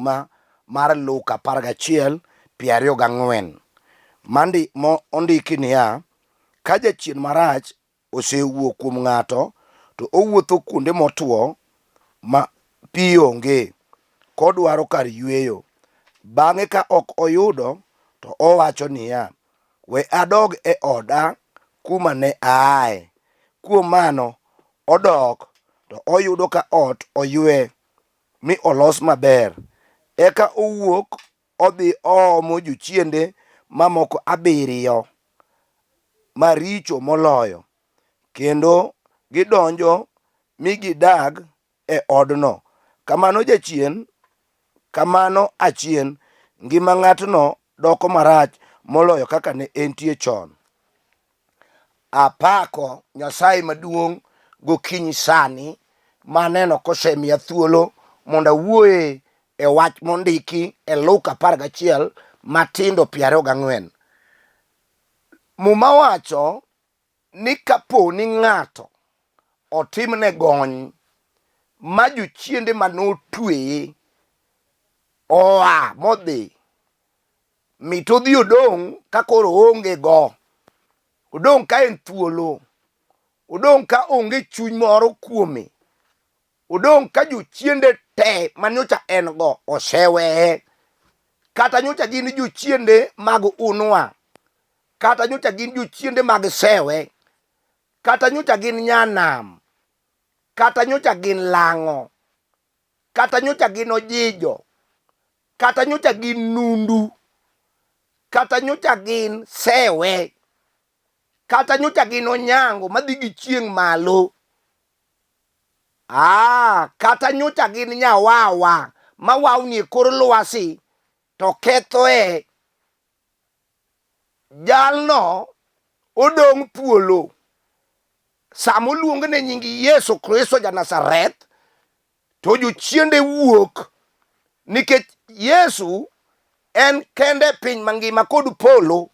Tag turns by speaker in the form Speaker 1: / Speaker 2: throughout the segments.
Speaker 1: Muma mar Luka 11 24 mandi mo ondiki niya, ka jachien marach osewuok kuom ng'ato to owuotho kuonde motwo ma pi onge kodwaro kar yueyo. Bang'e ka ok oyudo to owacho niya, we adog e oda kuma ne aaye. Kuom mano odok to oyudo ka ot oywe mi olos maber. Eka owuok odhi oomo jochiende mamoko abiriyo maricho moloyo, kendo gidonjo mi gidag e odno. Kamano jachien, kamano achien, ngima ng'atno doko marach moloyo kaka ne entie chon. Apako Nyasaye maduong' gokinyi sani maneno kosemiya thuolo mondo awuoye e wach mondiki e Luka 11 matindo 24. Muma wacho ni kapo ni ng'ato otimne gony ma jochiende ma notweye oa modhi mit odhi odong' ka koro oonge go, odong' ka en thuolo, odong' ka onge chuny moro kuome, odong' ka jochiende te ma nyocha en go oseweye, kata nyocha gin jochiende mag unwa, kata nyocha gin jochiende mag sewe, kata nyocha gin nyanam, kata nyocha gin lang'o, kata nyocha gin ojijo, kata nyocha gin nundu, kata nyocha gin sewe, kata nyocha gin onyango madhi gi chieng' malo, ah, kata nyocha gin nyawawa ma wawni e kor lwasi to kethoe jalno odong' thuolo sama oluongne nying Yesu Kristo ja Nazareth to jochiende wuok nikech Yesu en kende e piny mangima kod polo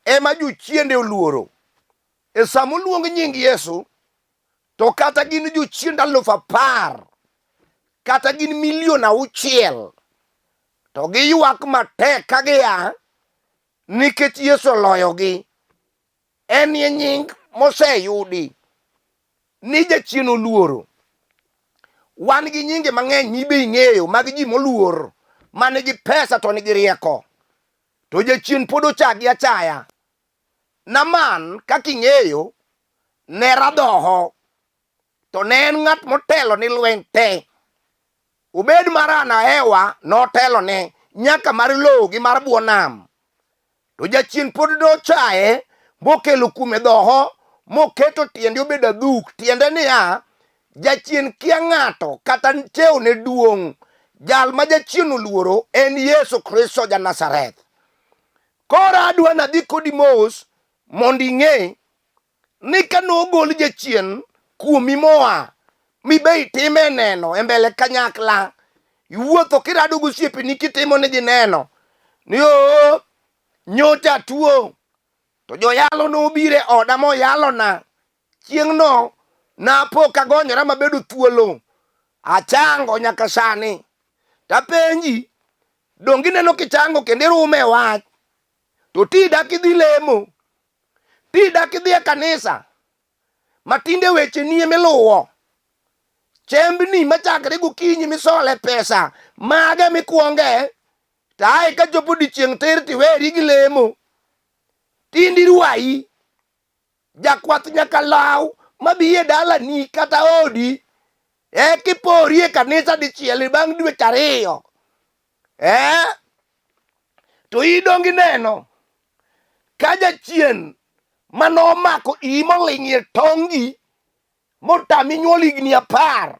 Speaker 1: ema jochiende oluoro. E sama oluong nying Yesu to kata gin jochiende 10,000 kata gin milion 6 to giywak matek ka gia nikech Yesu oloyogi. En e nying moseyudi ni jachien oluoro. Wan gi nyinge mang'eny mibe ing'eyo mag ji moluor ma nigi pesa to nigi rieko. To jachien pod ochagi achaya. Naman kaka ing'eyo ne radhoho to ne en ng'at motelo ni lweny te. Obed mar anahewa notelo ne nyaka mar lowo gi mar bwo nam. To jachien pod nochaye mokelo kuome dhoho moketo tiende obedo adhuk. Tiende niya, jachien kia ng'ato kata chewne duong'. Jal ma jachien oluoro en Yesu Kristo ja Nazareth. Koro adwa nadhi kodi mos mondo ing'e ni ka nogol jachien kuomi moa mibe itime neno e mbele kanyakla, iwuotho kirado gosiepeni kitimo nigi neno ni oo nyocha tuo to joyalo nobiro e oda moyalona chieng'no napo kagonyora mabedo thuolo achango nyaka sani. Tapenji, donge ineno kichango kendo irume e wach to ti dak idhi lemo, ti dak idhi e kanisa ma tinde weche nie miluwo, chembni machakre gokinyi misole pesa mage mikwonge to ae ka chopo odiechieng' tir tiweri gi lemo tindi rwayi Jakwath nyaka law mabi e dalani kata odi eka ipori e kanisa dichiel bang' dweche ariyo. Eh? To idong' ineno ka jachien mane omako iyi moling'ie tongi motami nyuol higni 10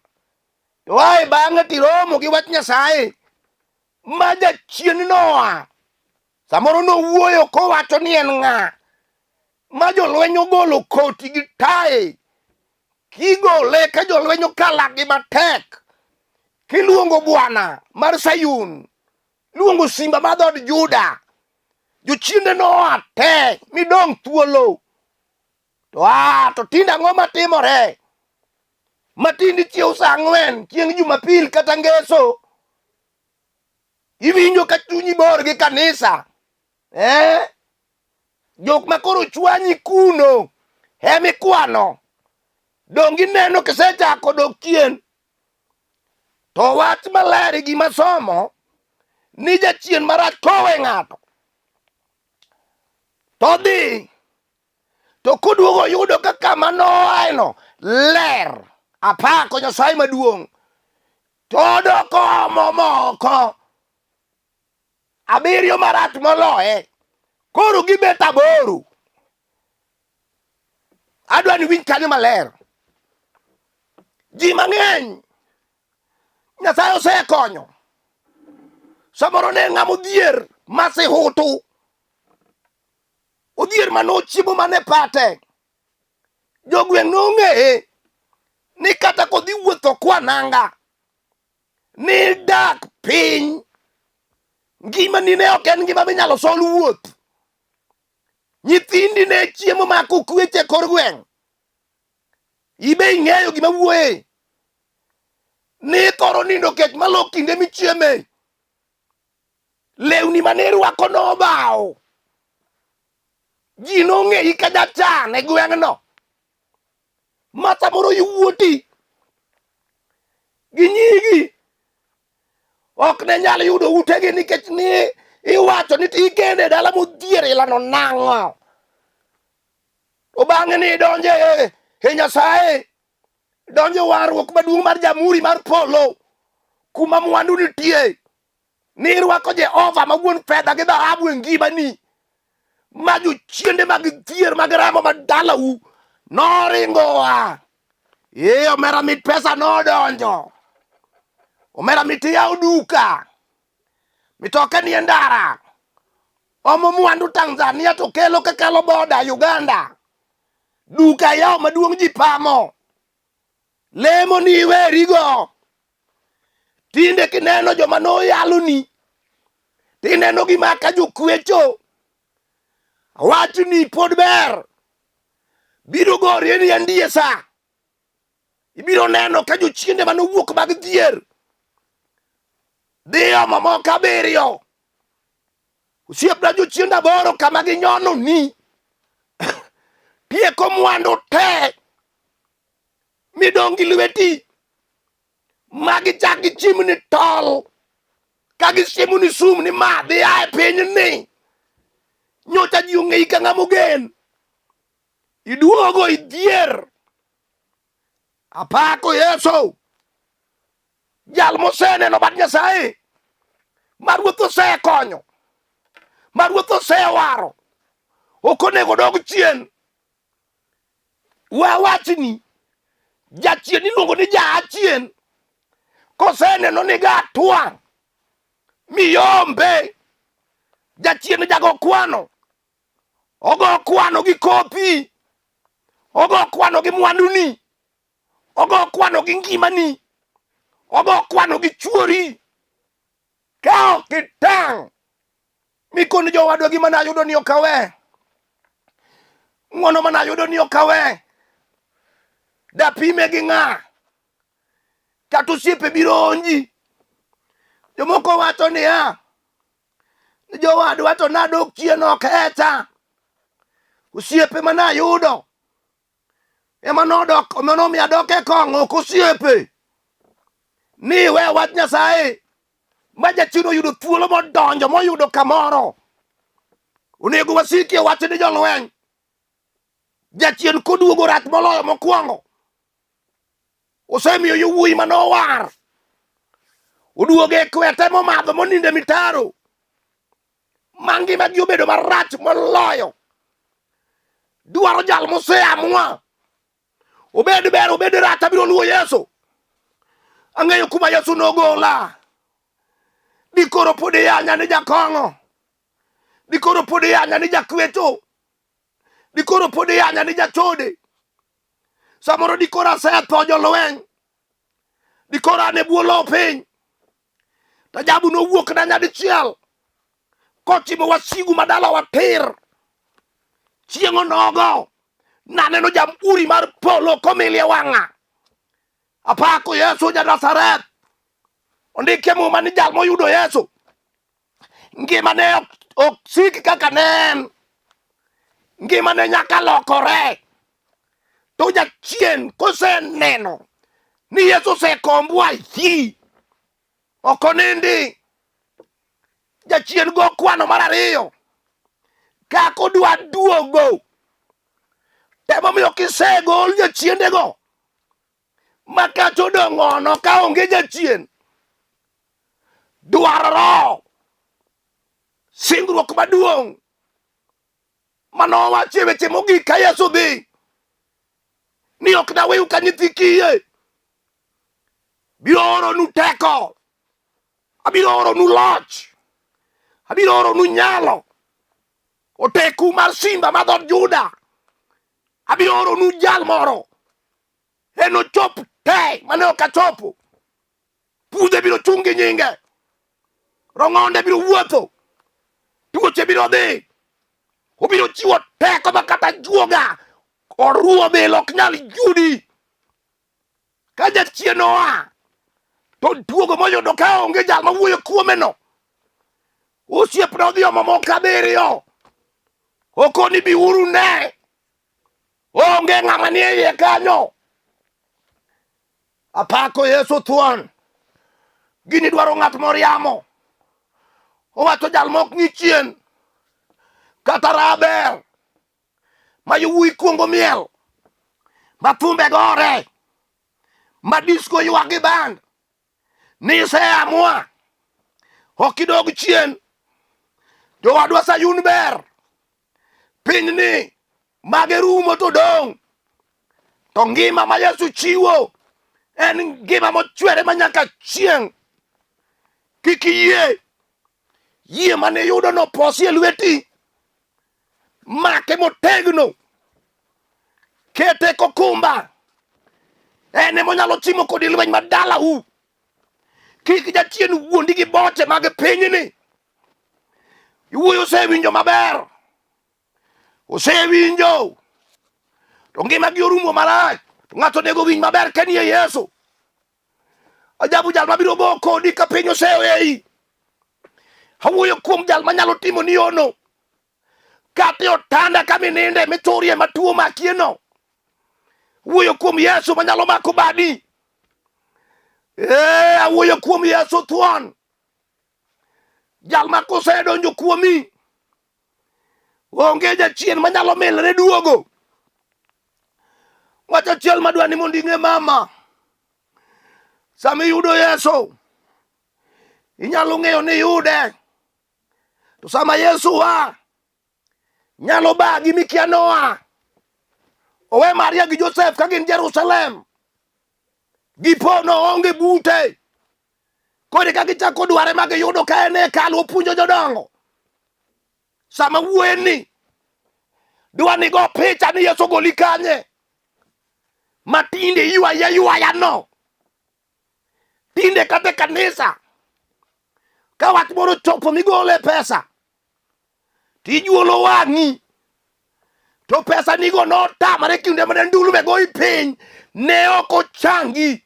Speaker 1: to ae bang'e tiromo gi wach Nyasaye ma jachien noa Samoro nowuoyo kowacho ni en ng'a ma jolweny ogolo koti gi tae kigole ka jolweny okalagi matek kiluongo bwana mar Sayun, luongo simba mar dhood Juda. Jochiende noa te midong' thuolo. To a to tinde ang'o matimore? Ma tinde ichiew sa 4 chieng' Jumapil kata Ngeso. Iwinjo ka chunyi bor gi kanisa. Eh? Jok ma koro chwanyi kuno emikwano. Donge ineno kisechako dok chien? To wach maler gima somo ni jachien marach kowe ng'ato to dhi to koduogo yudo ka kama noaeno ler. Apako Nyasaye maduong'. To odok omo moko abiriyo marach moloye. Koro gibet aboro. Adwa ni winj kanyo maler. Ji mang'eny Nyasaye osekonyo. Samoro ne ng'ama odhier ma sihutu. Odhier ma nochiemo mana e pate. Jogweng' nong'eye ni kata kodhi wuotho kwa nanga ni dak piny ngimani ne ok en ngima minyalo sol wuoth. Nyithindi ne chiemo ma kokweche kor gweng'. Ibe ing'eyo gima wuoye. Ni thoro nindo kech malo kinde michieme. Lewni mane irwako nobawo. Ji nong'eyi ka jachan e gweng'no. Ma samoro iwuoti gi nyigi ok ne nyal yudo utegi nikech ni iwacho ni ikende e dala modhier ilano nang'o. To bang'e ni idonje e Nyasaye, donjo warruok maduong' mar jamhuri mar polo kuma mwandu nitie. Ni irwako Jehova ma wuon fedha gi dhahabu e ngimani, ma jochiende mag dhier mag remo ma dalau noringowa. Ee, omera mit pesa nodonjo, omera mit iyawo duka, mitoka nie ndara, omo mwandu Tanzania to kelo kakalo boda Uganda, duka yawo maduong' ji pamo, lemo ni iwerigo. Tinde kineno joma noyaloni, tineno gima ka jokwecho, wachni pod ber, biro gorie ni andiesa. Ibiro neno ka jochiende mane owuok mag dhier dhi omo moko abiriyo. Osiepna jochiende aboro kama ginyono ni tieko mwandu te midong' gi lweti ma gichak gichimni tol ka gisiemoni sum ni ma dhi a e pinyni. Nyocha ji ong'eyi ka ng'ama ogen. Iduogo idhier. Apako Yesu. Jal moseneno bad Nyasaye ma Ruoth osekonyo, ma Ruoth osewaro, ok onego dog chien. Wawachni jachien iluongo ni jaachien koseneno ni gatwa miyombe jachien jago kwano ogo kwano gi kopi ogo kwano gi mwanduni ogo kwano gi ngimani ogo kwano gi chuori ka ok itang' mikoni jowadwa gima nayudo ni ok awe ng'wono ma nayudo ni ok awe dapime gi ng'a kata osiepe biro onji jomoko wacho niya Jowadwa to nadok chien ok hecha. Osiepe ma nayudo ema nodok ema nomiyo adok e kong'o ok osiepe. Ni we wach Nyasaye ma jachien oyudo thuolo modonjo moyudo kamoro. Onego wasikie wach ni jolweny. Jachien koduogo rach moloyo mokwongo. Osemiyo yowuoyi ma nowar oduogo e kwete momadho monindo e mitaro ma ngimagi obedo marach moloyo. Dwaro jal moseamua obed ber obed rach abiro luwo Yesu. Ang'eyo kuma Yesu nogola. Dikoro pod iyanya ni jakong'o. Dikoro pod iyanya ni jakwecho. Dikoro pod iyanya ni jachode. Samoro dikoro asetho jolweny. Dikoro an e bwo lowo piny. Tajabu nowuok na nyadichiel kochimo wasigu ma dalawa tir. Chieng' onogo naneno jamhuri mar polo komilie wang'a. Apako Yesu ja Nazareth. Ondikie muma ni jal moyudo Yesu. Ngimane ok sik kaka ne en. Ngimane nyaka lokore. To jachien koseneno ni Yesu osekombwa hi, ok onindi. Jachien go kwano mar ariyo kaka odwa duogo. Emomiyo kisegol jachiendego ma kata odong' ono ka onge jachien, dwar roho singruok maduong' manowachi e weche mogik ka Yesu dhi ni ok naweyu ka nyithi kiye, biro oronu teko, abiro oronu loch, abiro oronu nyalo, oteku mar simba mar dhood Juda, abiro oronu jal moro enochop te mane ok achopo. Pudhe biro chung' gi nyinge, rong'onde biro wuotho, tuoche biro dhi, obiro chiwo teko ma kata juoga oruwo bil ok nyal yudi. Ka jachien oa to duogo moyudo ka onge jal mawuoyo kuomeno. Osiepne odhi omo moko abiriyo, okoni biuru ne onge ng'ama nie iye kanyo. Apako Yesu thuon. Gini dwaro ng'at moriamo. Owacho jal mok ng'i chien kata raber ma yowuoyi kuongo miel ma thumbe gore ma disko ywak gi band ni iseamua ok idog chien. Jowadwa Sayun ber pinyni mage rumo to dong' to ngima ma Yesu chiwo en ngima mochwere ma nyaka chieng'. Kik iyie yie mane iyudo no posi e lweti, make motegno, kete kokumba, en ema onyalo timo kodi lweny ma dalau. Kik jachien wuondi gi boche mag pinyni. Iwuoyo osewinjo maber, osewinjo to ngimagi orumo marach. To ng'ato onego winj maber ka nie Yesu. Ajabu jal mabiro go kodi ka piny oseweyi. Awuoyo kuom jal manyalo timo ni ono. Kata e otanda kama ininde miturie matuo makieno. Wuoyo kuom Yesu manyalo mako badi. Ee, awuoyo kuom Yesu thuon. Jal ma kosedonjo kuomi, onge jachien manyalo milre duogo. Wach achiel madwa ni mondo ing'e mama, sama iyudo Yesu, inyalo ng'eyo ni iyude. To sama Yesu wa, nyalo bagi mikia noa. Owe Maria gi Josef ka gin Jerusalem. Gipo no onge bute. Koro ka gichako dware ma giyudo ka en e hekalu opuonjo jodongo. Sama wuoye ni dwa ni go picha ni Yesu ogoli kanye. Ma tinde ywaya ywaya no. Tinde kata e kanisa ka wach moro chopo migole pesa tijuolo wang'i to pesa nigo notamore kinde mane ndulume goyi piny ne ok ochangi.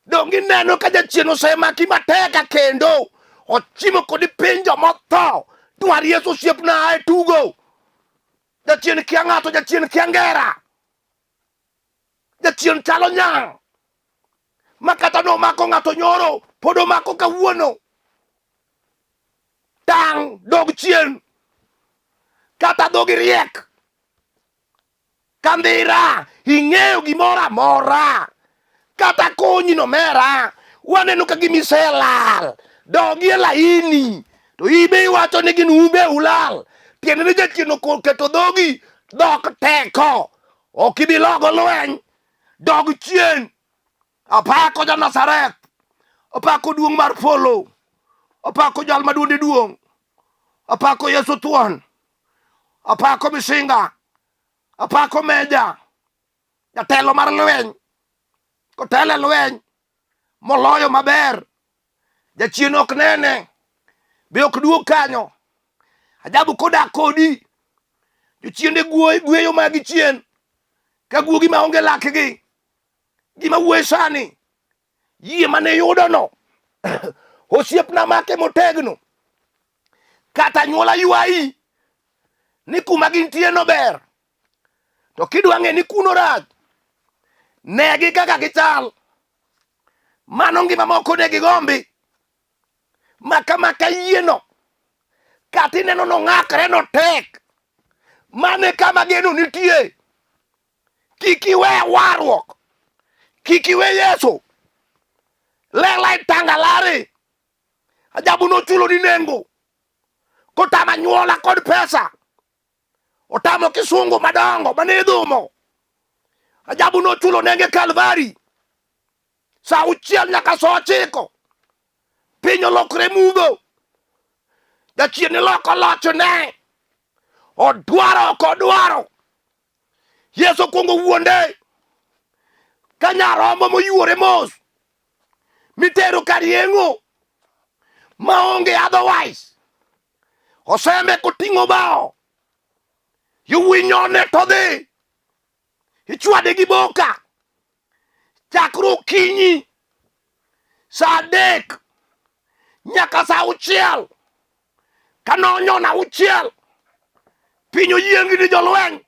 Speaker 1: Donge ineno ka jachien osemaki mateka kendo ochimo kodi piny jomotho. Dwar Yesu osiepna ae tugo. Jachien kia ng'ato, jachien kia ngera. Jachien chalo nyang' ma kata nomako ng'ato nyoro pod omako kawuono. Tang' dog chien kata dhogi riek kandhira ing'eyo gimoro amora kata konyi nomera waneno ka gima iselal dogi e laini to ibe iwacho ni gin ube ulal tiende ni jachien oketo dhogi dhok teko ok ibi logo lweny dog chien apako ja Nazareth apako duong' mar polo apako jal ma duonde duong' apako Yesu thuon apako misinga apako meja jatelo mar lweny kotelo e lweny moloyo maber jachien ok nene be ok duog kanyo ajabu kodak kodi jochiende gweyo magi chien ka guogi maonge lakgi gima wuoye sani yie mane yudono osiepna make motegno. Kata anyuola ywayi ni kuma gintie no ber. To kidwa ng'e ni kuno rach, negi kaka gichal. Mano ngima moko ne gigombi. Maka maka yieno. Kata ineno nong'akre notek. Mane kama geno nitie. Kik iwe warruok. Kik iwe Yesu. Lela itangalari. Ajabu nochulo ni nengo. Kotamo anyuola kod pesa. Otamo kisungu madongo mane idhumo. Ajabu nochulo nenge Kalvari. Saa auchiel nyaka saa ochiko. Piny olokre mudho. Jachien iloko lochne. Odwaro ok odwaro. Yesu okwongo wuonde ka nyarombo moyuore mos mitero kar yeng'o maonge otherwise. Osembe koting'o bao yuwinyone to dhi ichwade gi boka chakre okinyi saa adek nyaka saa auchiel ka nonyono auchiel piny oyiengni jolweny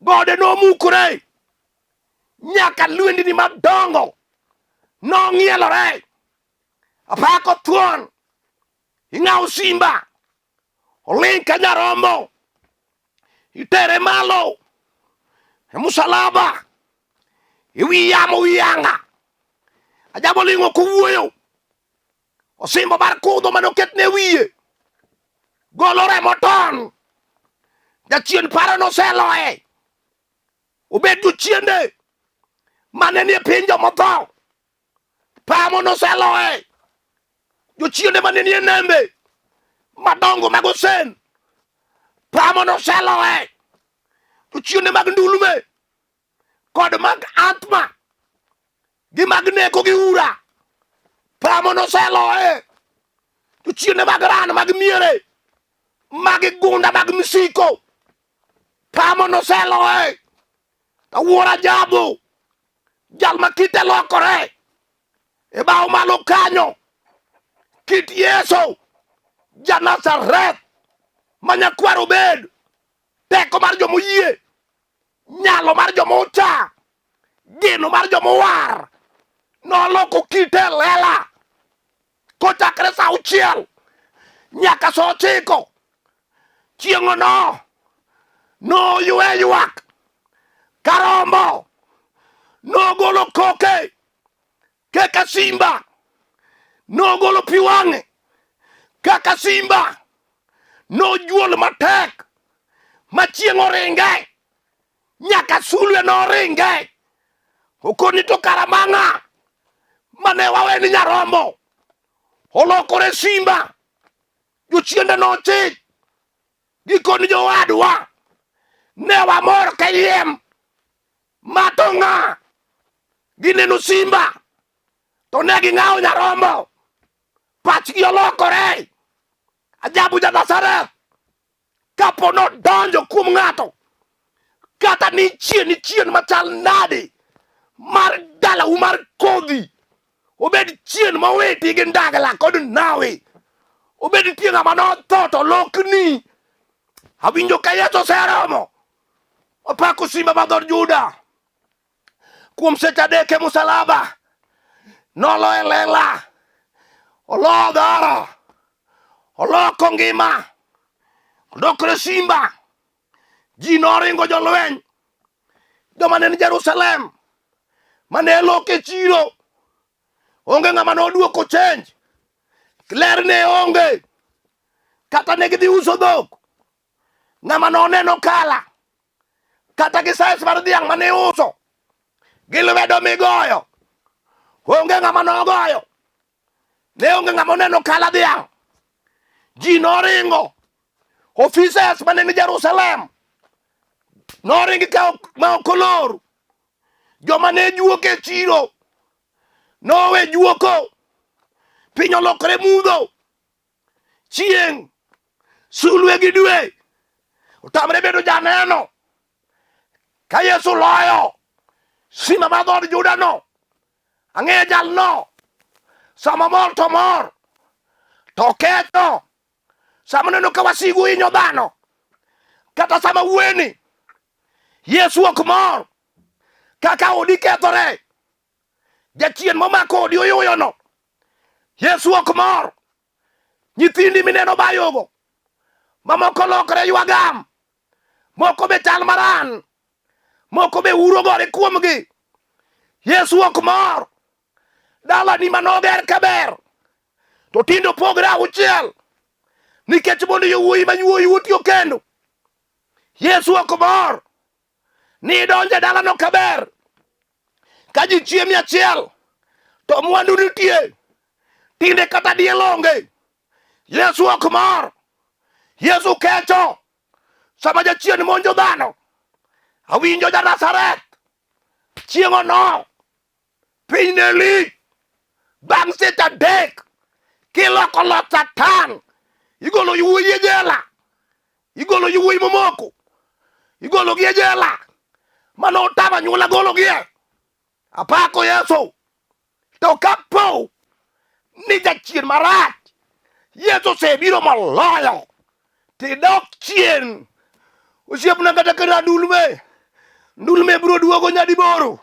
Speaker 1: gode nomukore nyaka lwendni madongo nong'ielore apako thuon ing'awo simba oling' ka nyarombo itere malo e musalaba e wi yamo wi yanga ajabo ling' ok owuoyo osimbo mar kudho mane oketne wiye golo remo ton jachien paro noseloye obed jochiende mane nie piny jomotho pamo noseloye jochiende mane nie nembe madongo mag osen pamo noseloye jochiende mag ndulme kod mag atma gi mag neko gi ura pamo noseloye jochiende mag ran mag miere mag gunda mag misiko pamo noseloye awuora jabu jal ma kite lokore e bawo malo kanyo kit Yesu ja Nazareth ma nyakwar obed teko mar jomoyie nyalo mar joma ocha geno mar joma owar noloko kite e lela kochakre sa auchiel nyaka sa ochiko chieng'ono noywe ywak ka rombo nogolo koke kaka simba nogolo pi wang'e kaka simba nojuol matek ma chieng' oringe nyaka sulwe noringe okoni to kara mang'a mane wawe ni nyarombo olokore simba jochiende nochich gikoni jowadwa ne wamor kayiem ma to ng'a gineno simba to ne ging'awo nyarombo pachgi olokore ajabu ja Nazareth kapo nodonjo kuom ng'ato kata ni chien ni chien machal nade mar dalau mar kodhi obed chien mowiti gi ndagla kod nawi obed tie ng'ama notho to lokni awinjo ka Yesu oseromo opako simba mar dhood Juda kuom seche adek e musalaba nolo e lela olo dhoro oloko ngima odokre simba ji noringo jolweny joma ne ni Jerusalem mane lok e chiro onge ng'ama noduoko change ler ne onge kata ne gidhi uso dhok ng'ama noneno kala kata gi size mar dhiang' mane iuso gi lwedo migoyo onge ng'ama nogoyo ne onge ng'ama oneno kala dhiang' ji noringo offices mane ni Jerusalem noringi ka ma ok olor joma ne juok e chiro nowe juoko piny olokore mudho chieng' sulwe gi dwe otamre bedo janeno ka Yesu loyo sima mar dhood Juda no ang'eyo jalno sama mor to mor to ketho. Sama neno ka wasigu hinyo dhano, kata sama wueni, Yesu ok mor kaka odi kethore. Jachien momako odi oyuyono, Yesu ok mor. Nyithindi mineno bayogo, mamoko lokore ywagam, moko be chal maran, moko be uro gore kuomgi. Yesu ok mor. Dalani manoger kaber to tinde opogre auchiel nikech mondo yowuoyi ma wuoyi otiyo kendo. Yesu ok mor ni idonjo e dalano kaber ka ji chiemi achiel to mwandu nitie tinde kata diel onge. Yesu ok mor. Yesu kecho sama jachien monjo dhano. Awinjo ja Nazareth chieng' ono piny ne lich bang' seche adek kiloko lot Satan igolo wuoyi e jela igolo wuoyi momoko igologi e jela mano otamo anyuola gologie apako Yesu To kapo ni jachien marach Yesu osebiro moloyo, tidok chien. Osiepna kata ka ndulme, ndulme biro duogo nyadiboro.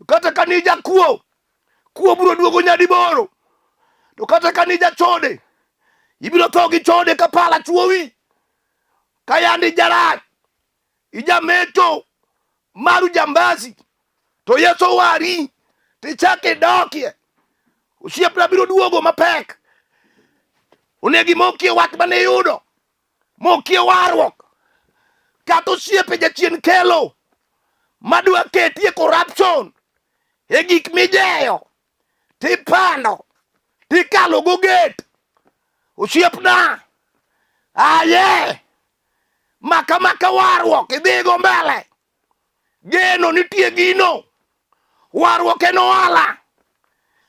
Speaker 1: Kata ka ni jakuo, kuo biro duogo nyadiboro. To kata ka ni jachode, ibiro tho gi chode ka pala chuowi. Ka yandi jarach, ijamecho mar ujambazi to Yesu owari tichak idokie osiepna biro duogo mapek onego imokie wach mane iyudo mokie warruok kata osiepe jachien kelo madwa ketie corruption e gik mijeyo tipando tikalo go gate osiepna aye maka maka warruok idhigo mbele geno nitie gino warruok en ohala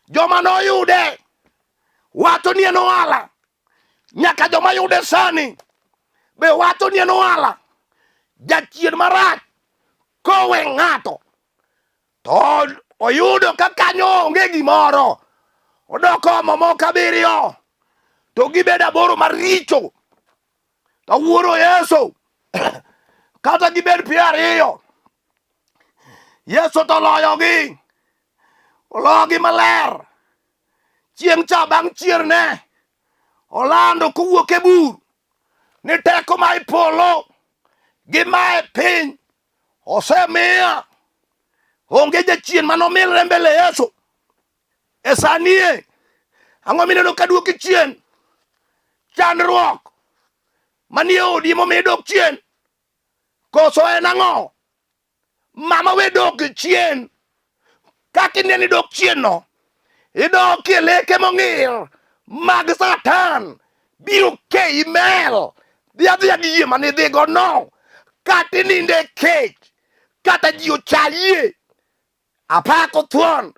Speaker 1: joma noyude wacho ni en ohala nyaka joma yude sani be wacho ni en ohala jachien marach kowe ng'ato to oyudo ka kanyo onge gimoro odok omo moko abiriyo to gibedo aboro maricho to wuoro Yesu kata gibed piero ariyo Yesu to oloyogi oloyogi maler chieng' cha bang' chierne olando kowuok e bur ni teko ma e polo gi ma e piny osemiya onge jachien mane omilre mbele Yesu e sanie ang'o mineno ka duoki chien chandruok manie odi momiyo idok chien koso en ang'o mama we dok chien kaka ineno idok chien no idok e leke mong'ir mag satan biro keyi mel dhi adhiya gi yie mane idhigo no kata ininde kech kata ji ochayie apako thuon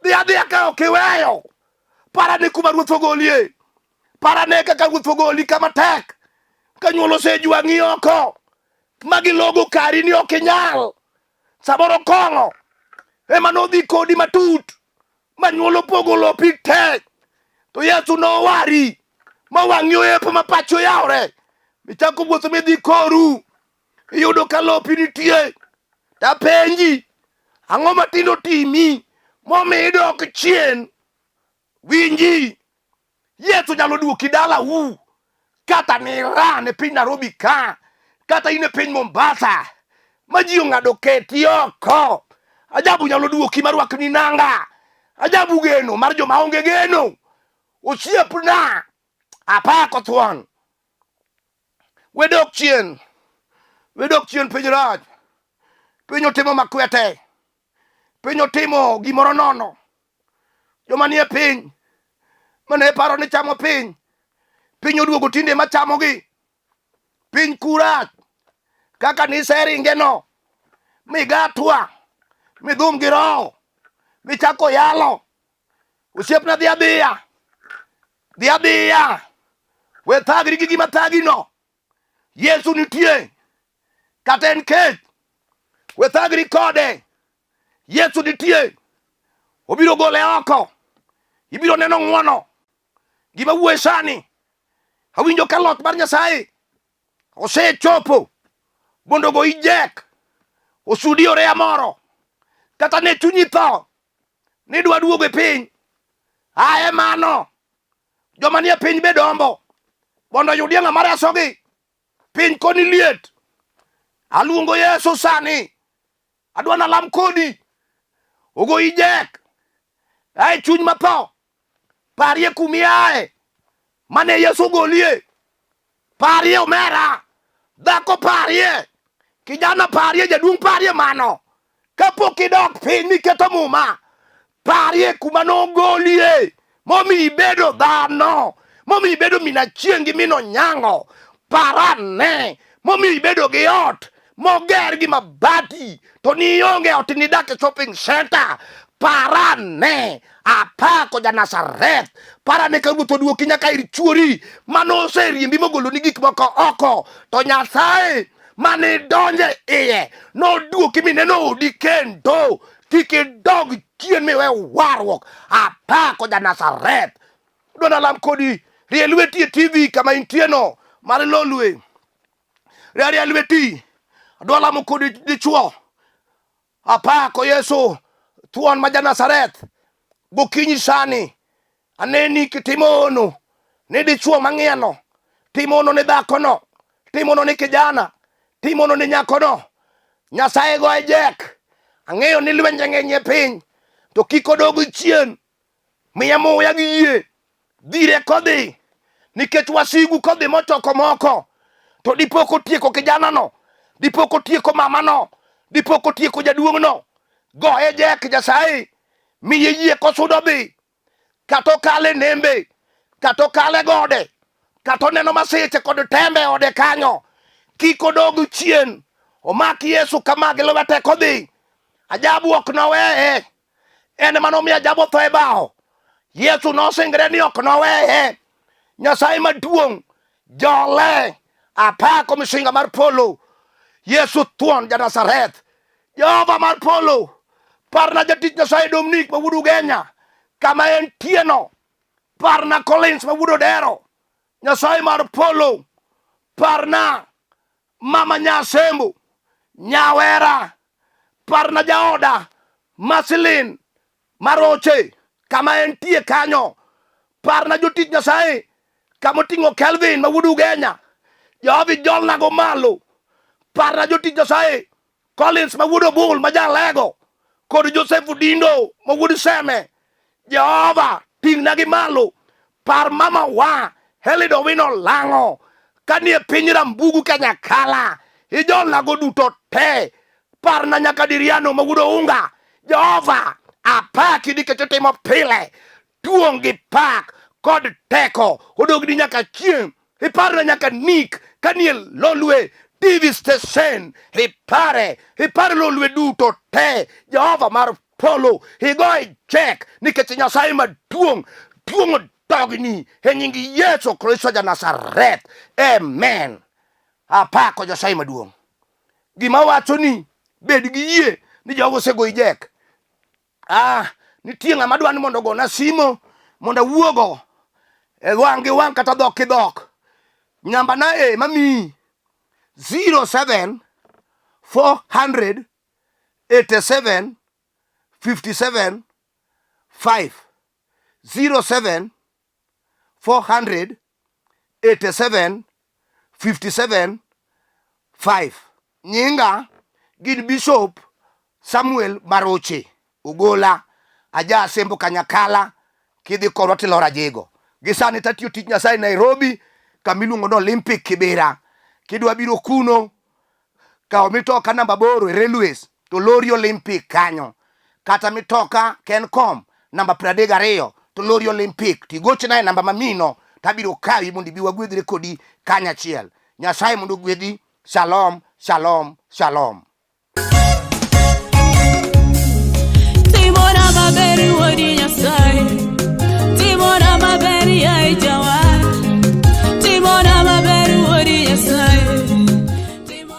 Speaker 1: dhi adhiya ka ok iweyo parane kuma ruoth ogolie parane kaka ruoth ogoli kama tek ka nyuol osejwang'i oko ma gilogo kari ni ok inyal samoro kong'o ema nodhi kodi matut ma nyuol opogo lopi te to Yesu nowari ma wang'i oyepo ma pachi oyawre michako wuotho midhi koru iyudo ka lopi nitie tapenji ang'o matindo timi momiyo idok chien winji Yesu nyalo duoki dalau kata ni Iran e piny Nairobi ka kata in e piny Mombasa ma ji ong'ado keti oko ajabu nyalo duoki marwakni nanga ajabu geno mar joma onge geno osiepna apako thuon wedok chien wedok chien piny rach piny otimo makwete piny otimo gimoro nono joma nie piny mane paro ni chamo piny piny oduogo tinde machamogi piny kurach kaka niseringe no migatwa midhum gi roho michako yalo osiepna dhi adhiya dhi adhiya we thagri gi gima thagi no yesu nitie kata en kech we thagri kode Yesu nitie, obiro gole oko, ibiro neno ng'wono. Gima wuoye sani, Awinjo ka loch mar Nyasaye osechopo mondo ogoyi jek, osudi oreya moro, kata ne chunyi tho nidwa duogo e piny. Aye mano, joma nie piny be dombo mondo oyudie ng'ama resogi. Piny koni liet. Aluongo Yesu sani, adwa nalam kodi, ogoyi jek. Ae chuny matho, parie kumiae mane Yesu ogolie. Parie omera, dhako parie, kijana parie, jaduong' parie mano. Kapok idok piny miketo muma, parie kuma nogolie momiyo ibedo dhano, momiyo ibedo min achieng' gi min onyango. Parane momiyo ibedo gi ot moger gi mabati to nionge ot nidak e shopping center. Parane apako ja Nazareth. Parane ka ruoth oduoki nyaka ir chuori mane oseriembi mogoloni gik moko oko, to Nyasaye mane idonje iye noduoki mineno odi kendo. Kik idog chien miwe warruok. Apako ja Nazareth. Dwona lam kodi. Rie lweti e TV kama intieno mar Lolwe. Rie rie lweti. Adwa lamo kodi dichuo. Apako Yesu thuon ma ja Nazareth. Gokinyi sani aneni kitimo hono ni dichuo mang'iano, timo hono ni dhakono, timo hono ni kijana, timo hono ni nyakono. Nyasaye goye jek. Ang'eyo ni lwenje ng'eny e piny, to kik odog chien. Miye muya gi yie, dhire kodhi, nikech wasigu kodhi mochoko moko, to dipo kotieko kijanano, dipo kotieko mamano, dipo kotieko jaduong'no. Goye jek Nyasaye, miye yie kosudo dhi, kata okale nembe, kata okale gode, kata oneno masiche kod tembe e ode kanyo, kik odog chien. Omak Yesu kama gi lwete kodhi, ajabu ok noweye. En ema nomiyo ajabu otho e bao. Yesu nosingre ni ok noweye. Nyasaye maduong' jole apako misinga mar polo. Yesu thuon ja Nazareth. Jehova mar polo, parna jatich Nyasaye Dominic ma wuod Ugenya kama entieno. Parna Collins ma wuod Odero. Nyasaye mar polo, parna mama Nyasembo, Nyawera, parna jaoda Masilin Maroche kama entie kanyo. Parna jotich Nyasaye kama oting'o Kelvin ma wuod Ugenya. Jehova ijolnago malo. Parna jotich Nyasaye Collins ma wuod Obul ma jalego kod Joseph Dindo ma wuod Seme. Jehova ting'nagi malo. Par mama wa Helido Owino Lang'o kanie piny Rambugu Kanyakala. Ijolnago duto te. Parna nyaka Diriano ma wuod Ounga. Jehova apaki nikech itimo pile. Duong' gi pak kod teko odogni nyaka chieng'. Iparna nyaka Nick kanie Lolwe TV station. Ipare, ipare Lolwe duto te. Jehova mar polo igoye jek nikech Nyasaye maduong' duong' odogni e nying Yesu Kristo ja Nazareth. Amen. Apako Nyasaye maduong'. Gima wacho ni bed gi yie ni Jehova osegoyi jek. Ah, nitie ng'ama dwa ni mondo ogona simo mondo awuogo e wang' gi wang' kata dhok gi dhok. Namba na e mamiyi 07 400 87 57 5 07 400 87 57 5. Nyinga gin Bishop Samuel Maroche Ogola, aja Asembo Kanyakala, kidhi korwa tilora Jego. Gi sani tatiyo tich Nyasaye Nairobi, kama iluongo ni Olympic Kibera. Kidwa biro kuno, kaw mitoka namba 8 e Railways to lori Olympic kanyo, kata mitoka Kencom namba 32 to lori Olympic, tigochna e namba mamino tabiro kawi mondo ibi wagwedhre kodi kanyachiel. Nyasaye mondo ogwedhi. Shalom, shalom, shalom.
Speaker 2: Timona maber wuod Nyasaye, timona maber yaye jawa.